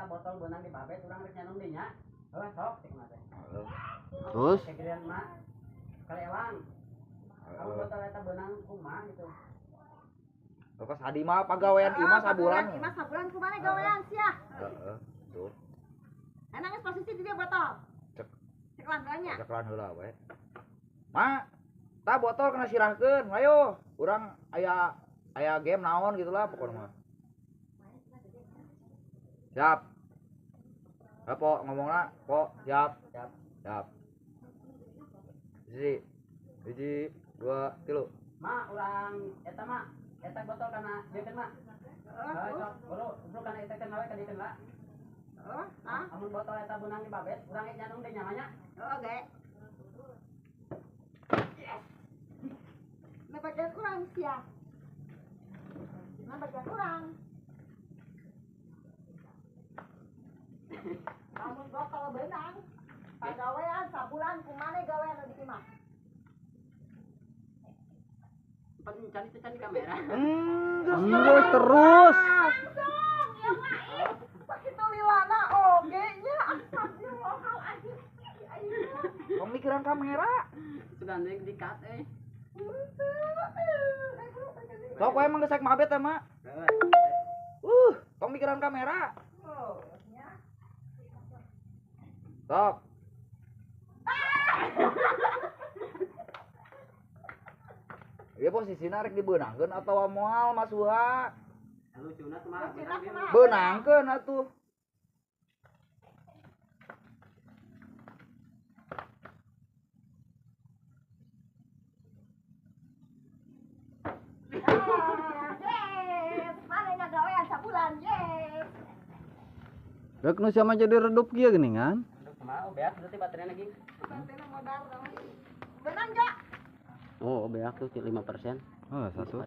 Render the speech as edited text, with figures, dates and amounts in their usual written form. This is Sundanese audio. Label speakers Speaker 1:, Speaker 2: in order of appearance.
Speaker 1: eta botol beunang di babet urang rek nyanong deui nya. Heuh sok cek mah teh.
Speaker 2: Terus
Speaker 1: Kegerian mah kalewang. Amun botol eta beunang kumaha gitu.
Speaker 3: Pas Hadi mah pagawean imah sabulan.
Speaker 4: Imah sabulan kumaha gawean sia?
Speaker 3: Heeh. Tuh.
Speaker 4: Enak geus posisi di dia botol.
Speaker 3: Cek.
Speaker 4: Ceklan heula nya.
Speaker 3: Ceklan heula we. Ma, tah botol kena sirahkeun. Ayo, urang aya aya game naon gitulah pokoknya mah. Siap. Ayo, po ngomongna, po, siap.
Speaker 1: Siap.
Speaker 3: Siap. Hiji, hiji, dua, tilu.
Speaker 1: Ma urang eta mah eta botol kana dieu kan mah.
Speaker 4: Heeh.
Speaker 1: Heuh sok buru buru kana eta kan we ka dieu lah.
Speaker 4: Heeh, ah.
Speaker 1: Amun botol eta beunang di babet urang rek nyanong deui nya mah nya.
Speaker 4: Heeh ge. Yes. Nah bagian kurang sia. Nah bagian kurang. Amun botol beunang pagawean sabulan kumane gawean di imah.
Speaker 1: Pan itu can di kamera.
Speaker 2: Terus terus.
Speaker 4: Langsung ya mah ih. Sakitu lilana oge nya astagfirullahaladzim.
Speaker 3: Pemikiran kamera.
Speaker 1: Sudah nih di cut euy.
Speaker 3: Sok we emang geus rek mabet teh, Mak. Tong mikiran kamera.
Speaker 4: Oh, nya.
Speaker 3: Sok. Ieu posisina rek dibeunangkeun atawa moal Mas Suha?
Speaker 1: Lucuna kumaha?
Speaker 4: Lucuna kumaha?
Speaker 3: Beunangkeun atuh.
Speaker 4: Yes, mana gawean sabulan, yes.
Speaker 2: Rek nu sia mah jadi redup kieu geuningan.
Speaker 1: Aduh kumaha oh beak berarti baterainya ging.
Speaker 4: Baterainya modar dong. Benang, Jo.
Speaker 1: Oh, beak tuh 5%.
Speaker 2: Oh, satu.